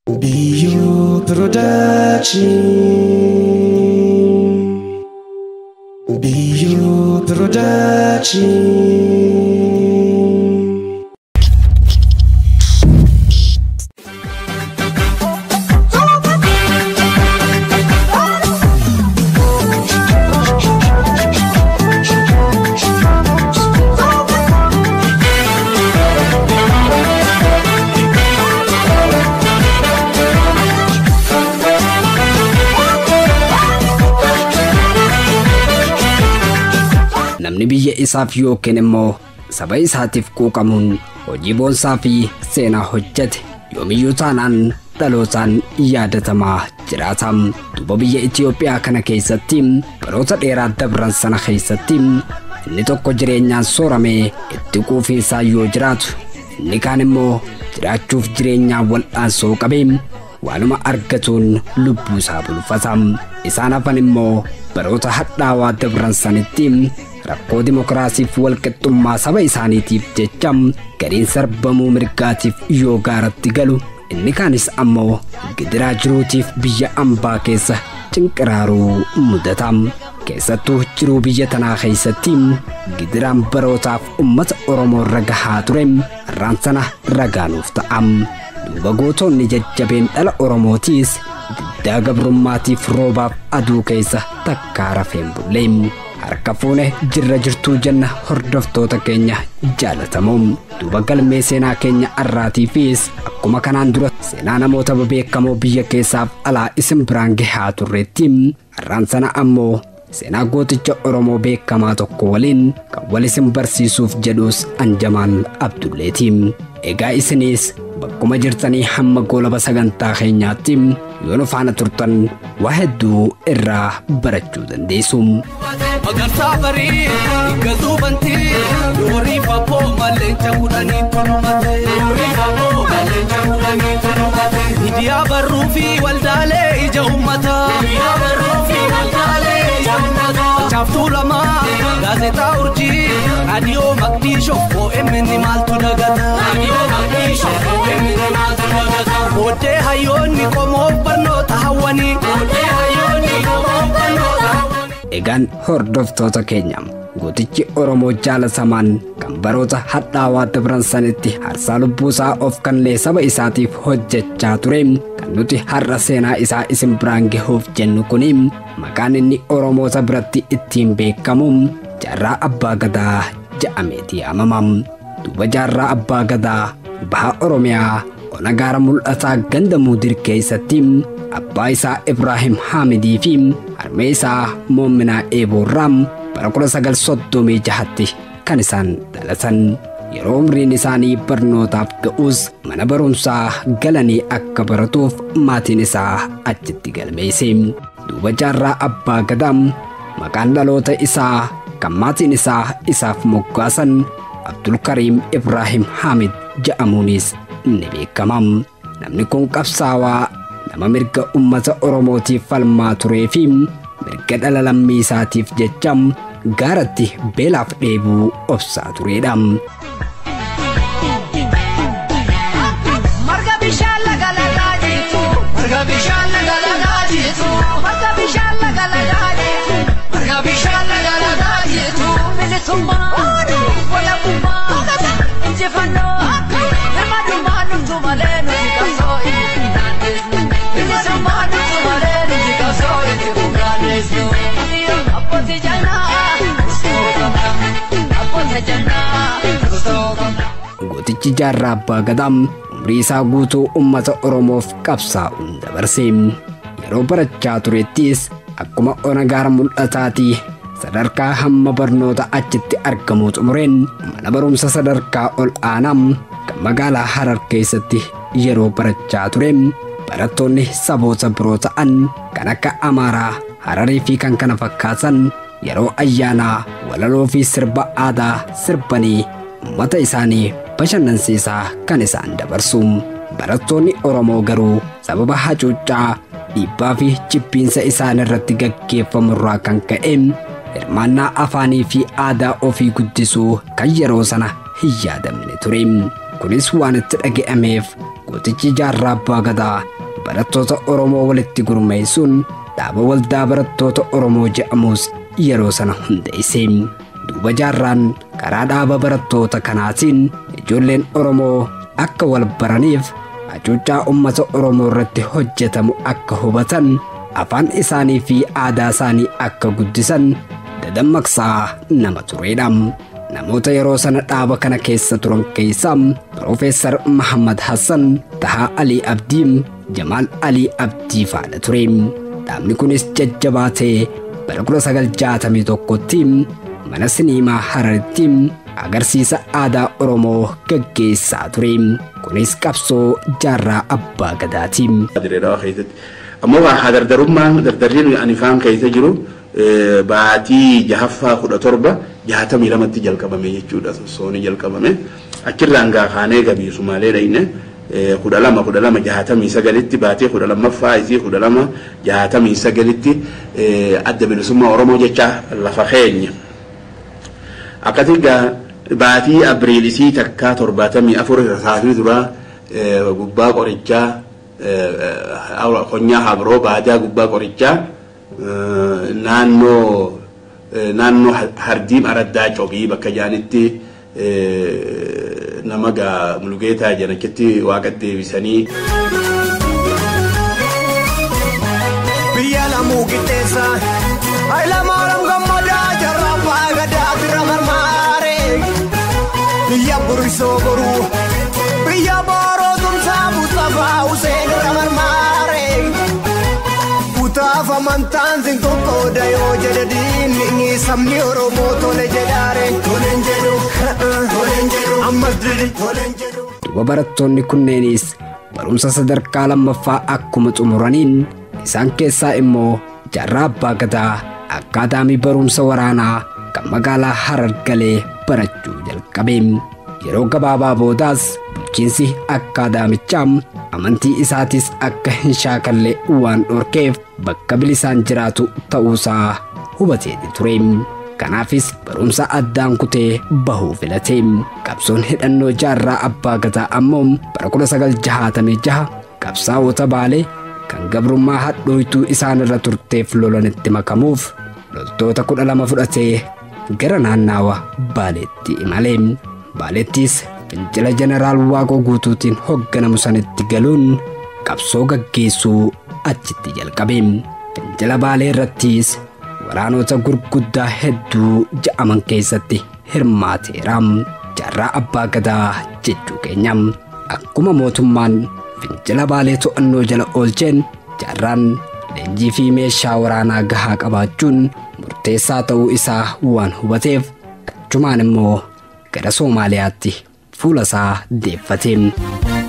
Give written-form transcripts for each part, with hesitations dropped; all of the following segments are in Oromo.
BU Production. BU Production. Namni biyya isaaf yookiin immoo saba isaatiif quuqamuun hojii boonsaa fi seenaa hojjete yoomiyyuu taanaan dhalootaan yaadatamaa jiraata. Duuba biyya Itoophiyaa kana keessatti baroota dheeraa dabran sana keessatti inni tokko jireenyaan sooramee itti quufinsaa yoo jiraatu, inni kaan immoo jiraachuuf jireenyaan wal'aansoo qabee waanuma argatuun lubbuu isaa bulfata. Isaan hafan immoo baroota hadhaawaa dabran sanitti rakkoo dimokiraasiif walqixxummaa saba isaaniitiif jecha gariin sarbamuu mirgaatiif yoo gaaratti galu, inni kaanis ammoo gidiraa jiruutiif biyya ambaa keessa cinqiraaruu mudata. Keessattuu jiruu biyya tanaa keessatti gidiraan barootaaf uummata Oromoo irra gahaa ture har'aan sana ragaanuuf ta'a. Duuba gootonni jajjabeen dhala Oromootiis diddaa gabrummaatiif roobaaf aduu keessa takkaa rafeen bullee. Harka fuune jirra jirtuu jenna hordoftoota keenya jaalatamoo. Duuba galmee seenaa keenya har'aatiifis akkuma kanaan dura seenaa namoota bebeekamoo biyya keessaaf alaa isin biraan gahaa turreetti har'aan sana ammoo seenaa gooticha Oromoo beekamaa tokko waliin kan wal isin barsiisuuf jedhus Anjamaal Abdulleeti. Egaa isinis bakkuma jirtanii hamma goolaba sagantaa keenyaatti yoo nu faana turtan waa hedduu irraa barachuu dandeessu. Magarsaa barii gazzuu bantii doorii fafoo maleenca kudhanii tolumate. Doorii fafoo maleenca kudhanii tolumate. Miidiyaa barruu fi waldaalee ija uummataa. Miidiyaa barruu fi waldaalee ija uummataa. Chaaftuu lamaa gaazexaa urjii raadiyoo maqdii OMN maaltu dagata. Raadiyoo maqdii OMN maaltu dagata. Booddee hayyoonni qomoof barnoota hawwanii. Booddee hayyoonni qomoof barnoota hawwanii. Egaan hordoftoota keenya gootichi Oromoo jaalatamaan kan baroota hadhaawaa dabran sanitti harsaa lubbuusaa of kannee saba isaatiif hojjechaa ture kan nuti har'a seenaa isaa isin biraan gahuuf jennu kuni maqaan inni Oromoota biratti ittiin beekamu Jaarraa Abbaa Gadaa jedhameeti yaamama. Duuba Jaarraa Abbaa Gadaa baha Oromiyaa ona gaara mul'ataa ganda Muudir keessatti abbaa isaa Ibraahim Haamidii fi harmee isaa Moomminaa Eeboorraa bara 1936 kan isaan dhalatan. Yeroo umriin isaanii barnootaaf ga'us mana barumsaa galanii akka baratuuf maatiin isaa achitti galmeesse. Duuba Jaarraa Abbaa Gadaa maqaan dhaloota isaa kan maatiin isaa isaaf moggaasan Abdulkariim Ibraahim Haamid jedhamuunis ni beekama. Namni kun qabsaawaa nama mirga uummata Oromootiif falmaa turee fi mirga dhala lammii isaatiif jecha gaaratti beelaaf dheebuu obsaa turedha. Marga bishaan laga lagaa jiitu. Marga bishaan laga lagaa jiitu. Marga bishaan laga lagaa jiitu. Marga bishaan laga lagaa jiitu. Bilisummaa walabummaa injifannoo birmadummaa dhuftu malee nuti qabsoo itti funaanneesnu. Bilisummaa dhuftu malee nuti qabsoo itti funaanneesnu. Abbootii jannaa abbootii jannaa. Gootichi Jaarraa Abbaa Gadaa umrii isaa guutuu uummata Oromoof qabsaa'uun dabarse. Yeroo barachaa turettis akkuma ona gaara mul'ataatii sadarkaa hamma barnoota achitti argamuu xumureen mana barumsa sadarkaa ol aanaa kan magaalaa Harar keessatti yeroo barachaa ture barattoonni saboota biroo ta'an kan akka Amaaraa, Hararii fi kan kana fakkaatan yeroo ayyaanaa walaloo fi sirba aadaa sirbanii uummata isaanii bashannansiisaa kan isaan dabarsu. Barattoonni Oromoo garuu sababa hacuuccaa dhiibbaa fi jibbiinsa isaan irratti gaggeeffamu irraa kan ka'e hirmaannaa afaanii fi aadaa ofii guddisuu kan yeroo sana hin yaadamne ture. Kunis waan itti dhaga'ameef gootichi Jaarraa Abbaa Gadaa barattoota Oromoo walitti gurmeessuun dhaaba Waldaa Barattoota Oromoo jedhamus yeroo sana hundeesse. Duuba Jaarraan karaa dhaaba barattoota kanaatiin ijoolleen Oromoo akka wal baraniif, hacuuccaa uummata Oromoo irratti hojjetamu akka hubatan, afaan isaanii fi aadaa isaanii akka guddisan dadammaqsaa nama turedha. Namoota yeroo sana dhaaba kana keessa turan keessaa Piroofeesar Mahammad Hassan, Tahaa Alii Abdii, Jamaal Alii Abdii faana ture. Dhaabni kunis jajjabaatee bara 1961tti mana siniimaa Hararitti agarsiisa aadaa Oromoo gaggeessaa ture. Kunis qabsoo Jaarraa Abbaa Gadaati. Dirreedhaa keessatti. Ammoo haa dardarummaan dardarriin ani faan keessa jiru baatii jahaffaa 1762tti jalqabame jechuudha. Sossoonii jalqabame. Achirraan gaa kaanee gabii Sumaalee dhayne 12 12 69tti, baatii 12ffaa isii 12 69tti Adda Bilisummaa Oromoo jecha lafa keenya. Akkasii gaa baatii Abriilisii takkaa 74 rasaasni duraa gubbaa qorichaa, konyaa Habroo, baadaa gubbaa qorichaa, naannoo Hardiim araddaa Cobii bakka jaanitti nama gaa Mulugeetaa jedhan achitti Waaqa deebisanii. Biyya lamuu qixxeessa Hayilamaariyaam Gammadaa, Jaarraa Abbaa Gadaa bira marmaare. Biyya Burisoo boruu, biyya Booroo Tumsaa, Mustafaa Huseen irra marmaare. Kutaaf amantaan sin qoqqooda yoo jedhe diinni, sabni Oromoo tole jedhaare. Toleen jedhu, toleen jedhu, ammas didi toleen jedhu. Duuba barattoonni kunneenis barumsa sadarkaa lammaffaa akkuma xumuraniin, isaan keessaa immoo Jaarraa Abbaa Gadaa akkaadaamii barumsa waraanaa kan magaalaa Harar galee barachuu jalqabe. Yeroo gabaabaa boodaas bulchiinsi akkaadaamichaa amantii isaatis akka hin shaakalle waan dhorkeef bakka bilisaan jiraatu ta'uusaa hubateeti ture. Kanaafis barumsa addaan kutee bahuu filate. Qabsoon hidhannoo Jaarraa Abbaa Gadaa ammoo bara 1966 qabsaa'ota Baalee kan gabrummaa hadhooytuu isaan irra turteef lolanitti makamuuf loltoota 12 fudhatee gara naannaawa Baaleetti imale. Baaleettis fincila Jeneraal Waaqoo Guutuutiin hoogganamu sanitti galuun qabsoo gaggeessuu achitti jalqabe. Fincila Baalee irrattis waraanota gurguddaa hedduu ja'aman keessatti hirmaateera. Jaarraa Abbaa Gadaa jechuu keenya. Akkuma mootummaan fincila Baalee to'annoo jala oolcheen, Jaarraan leenjii fi meeshaa waraanaa gahaa qabaachuun murteessaa ta'uu isaa waan hubateef achumaan immoo gara Soomaaliyaatti fuula isaa deeffate.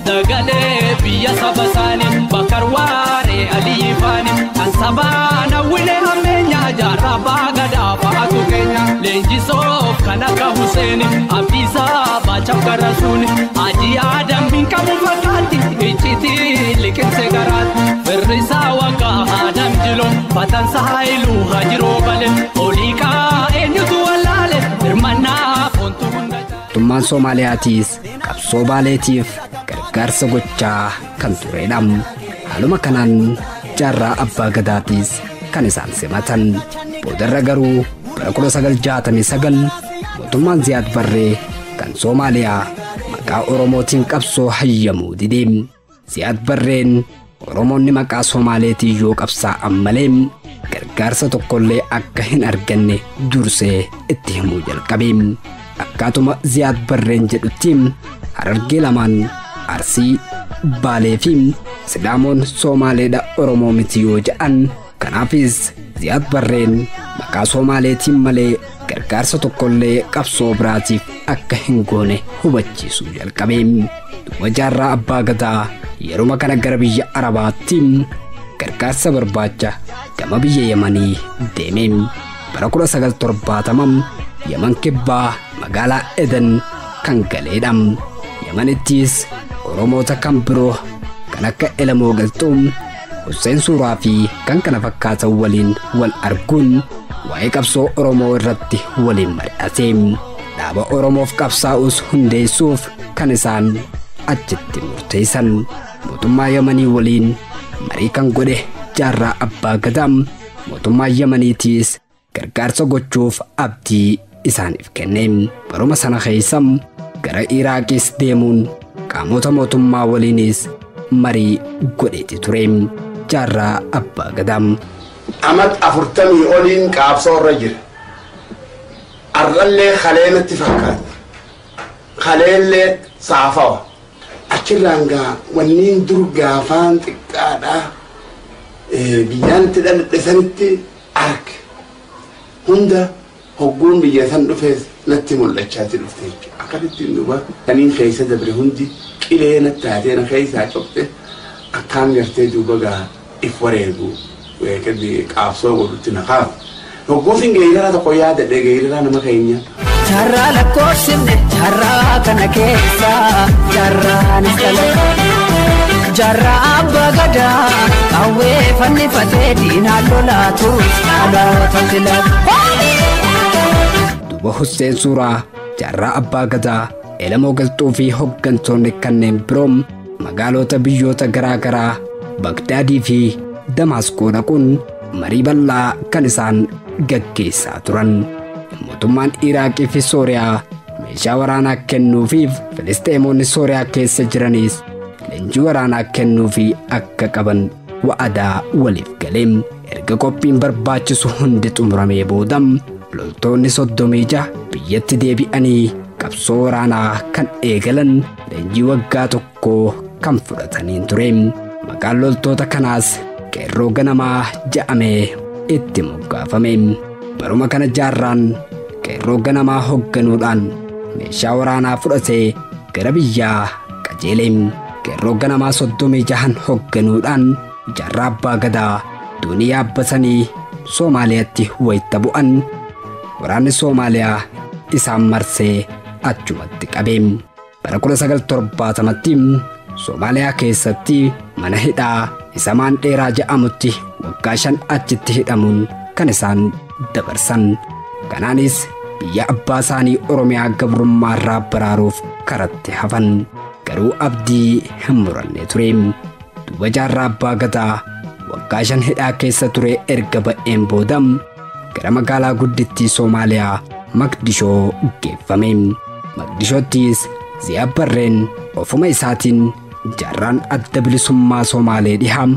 Dagalee biyya saba isaanii Bakar Waaree Aliyyi Faani kan sabaan hawwilee hammeenya, Jaarraa Abbaa Gadaa fa'aatu keenya. Leenjisoof kan akka Huseeni Abdiisaa Baachaaf Garasuuni Hajii Adam hin qabu fakkaatti iccitii liqimse garaatti firrisaa waggaa Adam Jilo Fatansaa Haayiluu Hajiroo Bale Oliiqaa eenyutu wallaale hirmannaa foontu hunda. Mootummaan Soomaaliyaatiis qabsoo Baaleetiif gargaarsa gochaa kan turedha. Haaluma kanaan Jaarraa Abbaa Gadaatiis kan isaan simatan. Boodarra garuu bara 1969 mootummaan Ziyaad Barree kan Soomaaliyaa maqaa Oromootiin qabsoo hayyamuu dide. Ziyaad Barreen Oromoonni maqaa Soomaaleetiin yoo qabsaa'an malee gargaarsa tokkollee akka hin arganne dursee itti himuu jalqabe. Akkaatuma Ziyaad Barreen jedhutti Harargee lamaan, Arsii, Baalee fi Sidaamoon Soomaaleedha, Oromoo miti yoo jedhan, kanaafis Ziyaad Barreen maqaa Soomaaleetiin malee gargaarsa tokkollee qabsoo biraatiif akka hin goone hubachiisuu jalqabe. Duuba Jaarraa Abbaa Gadaa yeruma kana gara biyya Arabaatti gargaarsa barbaacha gama biyya Yamanii deeme. Bara 1970 Yaman kibbaa magaalaa Eden kan galeedha. Yamanittis Oromoota kan biroo kan akka Elamoo Galtuum, Hussein Suuraa fi kan kana fakkaatan waliin wal arguun waa'ee qabsoo Oromoo irratti waliin mari'ate. Dhaaba Oromoof qabsaa'us hundeessuuf kan isaan achitti murteessan. Mootummaa Yamanii waliin marii kan godhe Jaarraa Abbaa Gadaa mootummaa Yamaniitiis gargaarsa gochuuf abdii isaaniif kenne. Baruma sana keessa gara Iraaqis deemuun qaamota mootummaa waliinis marii godheeti ture. Jaarraa Abbaa Gadaa. Amat 40 oliin qaabsoo irra jira. Arrallee kaleenatti fakkaata. Kaleellee saafawa. Achirraan gaa wanniin dur gaafaan xiqqaadhaa biyyaan itti dhaladhe sanitti arge. Hunda hogguun biyya san dhufees natti mul'achaati dhufte jechuudha. Akkasitti duuba kaniin keessa dabre hundi qilee natti taatee na keessaa cobte akkaan gartee duuba gaa if wareegu qaabsoo godhutti na kaafu. Hogguusin geeraraa tokko yaadadhe geeraraa nama keenya. Jaarraa lakkoofsifne jaarraa kana keessa jaarraanis dhalate. Jaarraa Abbaa Gadaa qawwee fannifatee diinaan lolaa turus dhaloota filate. Duuba Husseen Suuraa Jaarraa Abbaa Gadaa Elamoo Galxuu fi hooggantoonni kanneen biroo magaalota biyyoota garaa garaa Bagdaadii fi Damaasqoo dhaquun marii bal'aa kan isaan gaggeessaa turan. Mootummaan Iraaqii fi Sooriyaa meeshaa waraanaa kennuufiif Filisxeemonni Sooriyaa keessa jiranis leenjii waraanaa kennuufii akka qaban wa'adaa waliif galee. Erga qophiin barbaachisu hundi xumuramee booda loltoonni 36 biyyatti deebi'anii qabsoo waraanaa kan eegalan leenjii waggaa tokkoo kan fudhataniin ture. Maqaan loltoota kanaas Qeerroo Ganamaa jedhamee itti moggaafame. Baruma kana jaarraan Qeerroo Ganamaa hoogganuudhaan meeshaa waraanaa fudhatee gara biyyaa qajeele. Qeerroo Ganamaa 36 hoogganuudhaan Jaarraa Abbaa Gadaa doonii yaabbatanii Soomaaliyaatti wayita bu'an waraanni Soomaaliyaa isaan marsee achumatti qabe. Bara 1970tti Soomaaliyaa keessatti mana hidhaa isa Maandheeraa jedhamutti waggaa 5 achitti hidhamuun kan isaan dabarsan. Kanaanis biyya abbaa isaanii Oromiyaa gabrummaa irraa baraaruuf karatti hafan. Garuu abdii hin muranne ture. Duuba Jaarraa Abbaa Gadaa waggaa 5 hidhaa keessa ture erga ba'een booda gara magaalaa guddittii Soomaaliyaa Maqdishoo geeffame. Maqdishoottis Ziyaad Barreen ofuma isaatiin jaarraan adda bilisummaa Somaalee dhihaa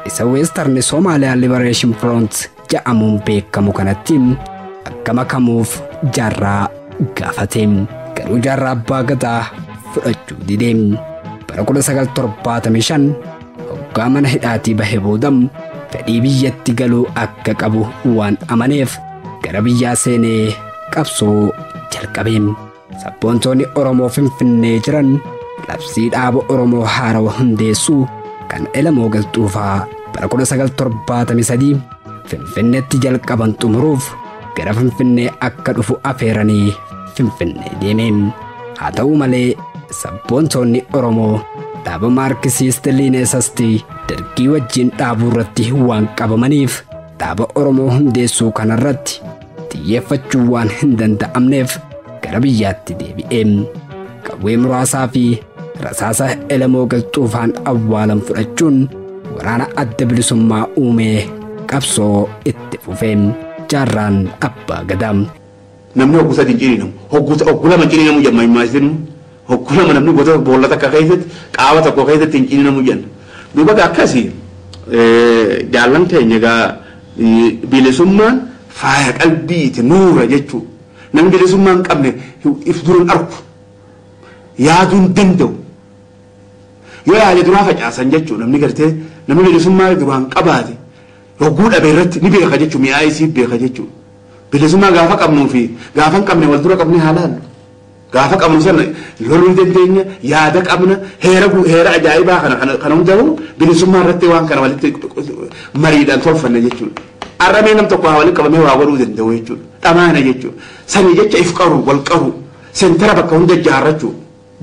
isa Western Somalia Liberation Front jedhamuun beekamu kanatti akka makamuuf jaarraa gaafate. Garuu Jaarraa Abbaa Gadaa fudhachuu dide. Bara 1975 hoggaa mana hidhaatii bahe booda fedhii biyyatti galuu akka qabu waan amaneef gara biyyaa seenee qabsoo jalqabe. Sabboontoonni Oromoo Finfinnee jiran labsii dhaaba Oromoo haarawaa hundeessuu kan Elamoo Galxuufaa bara 1973 Finfinneetti jalqaban xumuruuf gara Finfinnee akka dhufu afeeranii Finfinnee deeme. Haa ta'u malee sabboontoonni Oromoo dhaaba Maarkisiist Liineesasti dargii wajjin dhaabuu irratti waan qabamaniif dhaaba Oromoo hundeessuu kanarratti xiyyeeffachuu waan hin danda'amneef gara biyyaatti deebi'e. Qawwee muraasaa fi rasaasa Elamoo Galxuufaan awwaalan fudhachuun waraana adda bilisummaa uumee qabsoo itti fufe. Jaarraan Abbaa Gadaa. Namni hogguu sadii ciniinamu, hogguu lama ciniinamu jedhama himmaa hogguu lama namni gosa boolla takka keessatti qaama tokko keessatti hin ciniinamu jenna. Duuba akkasii jaallan keenya egaa bilisummaan faaya qalbiiti nuura jechuudha. Namni bilisummaa hin qabne if dura hin argu. Yaaduu hin danda'u. Yoo yaade duraa facaasan jechuudha namni gartee namni bilisummaa duraan qabaate hogguu dhabe irratti ni beeka jechuudha mi'aa isii beeka jechuudha. Bilisummaa gaafa qabnuu fi gaafa hin qabne wal dura qabne haa laallu. Gaafa qabnu sana loluu hin dandeenya yaada qabna heera ajaa'ibaa kana hundaa'u bilisummaa irratti waan kana walitti mariidhaan tolfanne jechuudha. Arramee nam tokko haa walitti qabamee waa godhuu danda'u jechuudha. Dhamaana jechuudha. Sanii jecha if qaru wal qaru seentara bakka hunda ijaarrachuu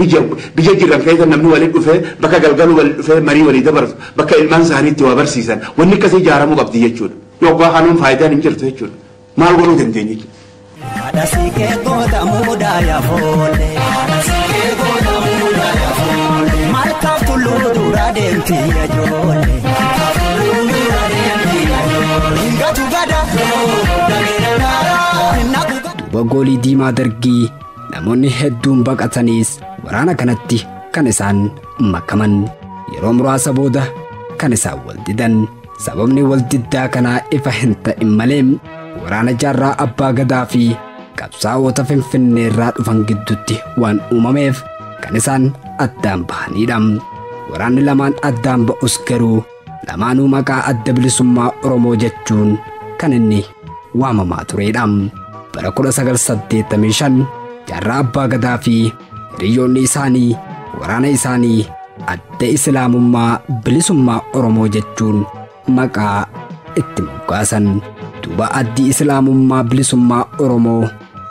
biyya jiran keessa namni walitti dhufee bakka galgaluu walitti dhufee marii walii dabarsu bakka ilmaan isaaniitti waa barsiisan wanni akkasii ijaaramuu qabdi jechuudha. Yoggaa kanuun faayidaan hin jirtu jechuudha. Maal godhuu dandeenya jechuudha. Haadha siikee goota muudaa yaa foole. Haadha siikee goota muudaa yaa foole. deemti ijoollee. Hingatu gada. Duuba goolii diimaa dargii namoonni hedduun baqataniis waraana kanatti kan isaan makaman. Yeroo muraasa booda kan isaan wal didan. Sababni wal diddaa kanaa ifa hin ta'in malee waraana jaarraa abbaa gadaa fi qabsaa'ota Finfinneerraa dhufan gidduutti waan uumameef kan isaan addaan bahanidha. Waraanni lamaan addaan ba'us garuu lamaanuu maqaa Adda Bilisummaa Oromoo jechuun kan inni waamamaa turedha. Bara 1985 jaarraa abbaa gadaa fi hiriyoonni isaanii waraana isaanii Adda Islaamummaa Bilisummaa Oromoo jechuun maqaa itti moggaasan. Duuba Addi Islaamummaa Bilisummaa Oromoo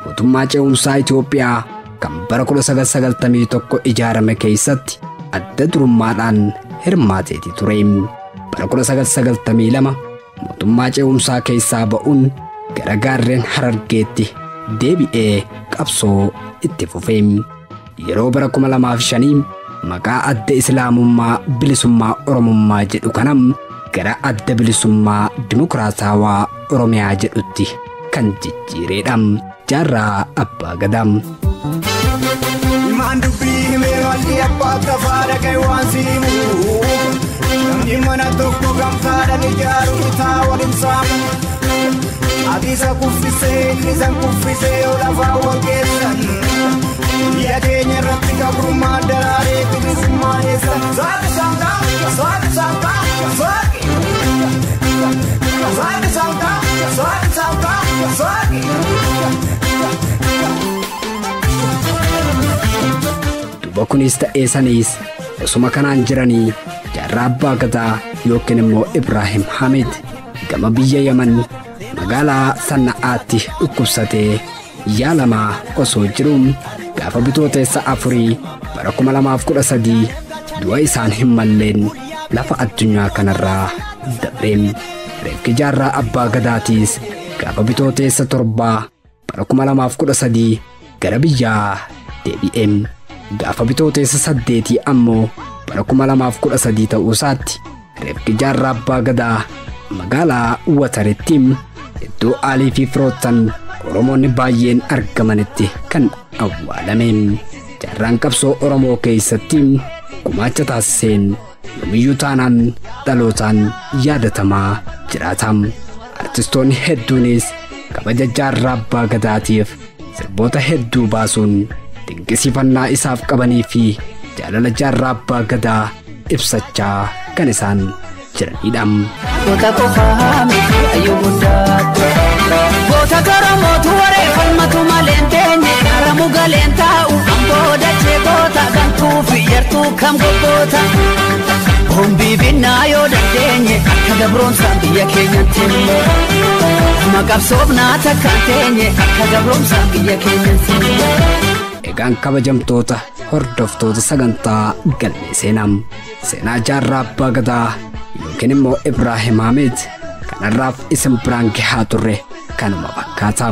mootummaa ce'umsaa Itoophiyaa kan bara 1991 ijaarame keessatti adda durummaadhaan hirmaateeti ture. Bara 1992 mootummaa ce'umsaa keessaa ba'uun gara gaarreen Harargeetti deebi'ee qabsoo itti fufe. Yeroo bara 2005 maqaa Adda Islaamummaa Bilisummaa Oromummaa jedhu kanam gara Adda Bilisummaa Dimokiraatawaa Oromiyaa jedhutti kan jijjiiredha. Jaarraa Abbaa Gadaa. Himaan dubbii himee walli abbaa tafaa dhaga'e waan siimu. Namni mana tokko gamtaadhaan ijaaru bitaa waliin saamu. Ati isa kuffisee inni isa kuffisee yoo lafaa wal geessan. Biyya keenya irratti gabrummaan daraaree bilisummaa eessan. Saaqi saaqaa saaqi saaqaa saaqi. Saaqi saaqaa saaqi saaqaa saaqi. Duuba kunis ta'ee saniis osuma kanaan jiranii jaarraa abbaa gadaa yookiin immoo Ibraahim Hamid gama biyya Yaman magaalaa Sana'aatti dhukkubsatee yaalamaa osoo jiruun gaafa bitootessa 4 bara 2013 du'a isaan hin malleen lafa addunyaa kanarraa dabreen. Reefki jaarraa abbaa gadaatiis gaafa bitootessa 7 bara 2013 gara biyyaa deebi'een. Gaafa bitootessa 8 ammoo bara 2013 ta'uu isaatti reefki jaarraa abbaa gadaa magaalaa Wataritti iddoo Aalii fi firoottan Oromoonni baay'een argamanitti kan awwaalame. Jaarraan qabsoo Oromoo keessatti gumaacha taasiseen yoomiyyuu taanaan dhalootaan yaadatamaa jiraata. Artistoonni hedduunis kabaja jaarraa abbaa gadaatiif sirboota hedduu baasuun dinqisiifannaa isaaf qabanii fi jaalala jaarraa abbaa gadaa ibsachaa kan isaan jiranidha. Goota qofaa miti ayyuu guddaatu. Goota Oromootu waree falmatu malee hin teenye karamu galeen taa'u amboo dachee goota gantuu fi yartuu kam goggoota. Hombii binnaa yoo dandeenye akka gabroomsaan biyya keenyatti immoo. Kuma qabsoofnaa takka hin teenye akka gabroomsaan biyya keenyatti immoo. Egaan kabajamtoota hordoftoota sagantaa galmee seenaa seenaa jaarraa abbaa gadaa yookiin immoo Ibraahim Hamid kanarraaf isin biraan gahaa turre kanuma fakkaata.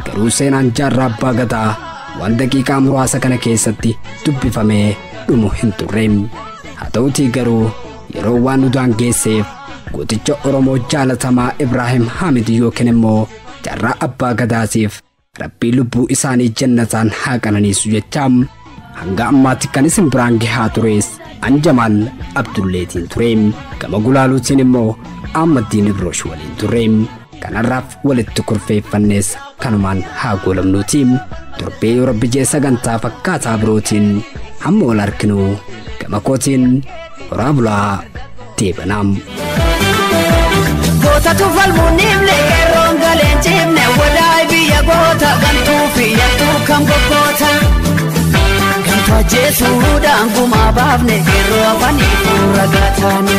Garuu seenaan jaarraa abbaa gadaa waan daqiiqaa muraasa kana keessatti dubbifamee dhumu hin turre. Haa ta'utii garuu yeroo waan nu daangeesseef gooticha Oromoo jaalatamaa Ibraahim Hamid yookiin immoo jaarraa abbaa gadaatiif Rabbii lubbuu isaanii jannataan haa qananiisu jechaa hanga ammaatti kan isin biraan gahaa tures Anjamaal Abdulleetiin ture. Gama gulaaluutiin immoo Ahmaddiin Ibroosh waliin ture. Kanarraaf walitti kurfeeffannees kanumaan haa goolamnuuti. Torbee yoo Rabbi jee sagantaa fakkaataa birootiin hamma wal arginu gama kootiin horaa bulaa deebanaam. Gootatu falmuun himne qeerroon galeen cimne wadaay biyya goota gantuu fi yartuu kam goggoota. Gantuu ajjeesuudhaan gumaa baafne qeerroo afanii fuura gaataane.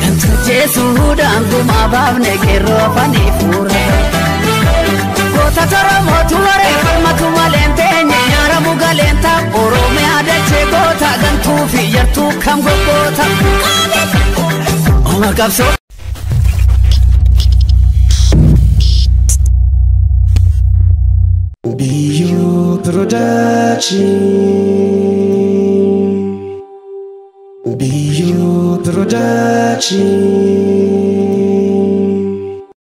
Gantuu ajjeesuudhaan gumaa baafne qeerroo afanii fuura gaataane. Goota Oromootu waree falmatu malee hin teenye nyaaramu galeen ta'a Oromiyaa dachee goota gantuu fi yartuu kam goggoota. Oma qabsoo. Biyu Production. Production.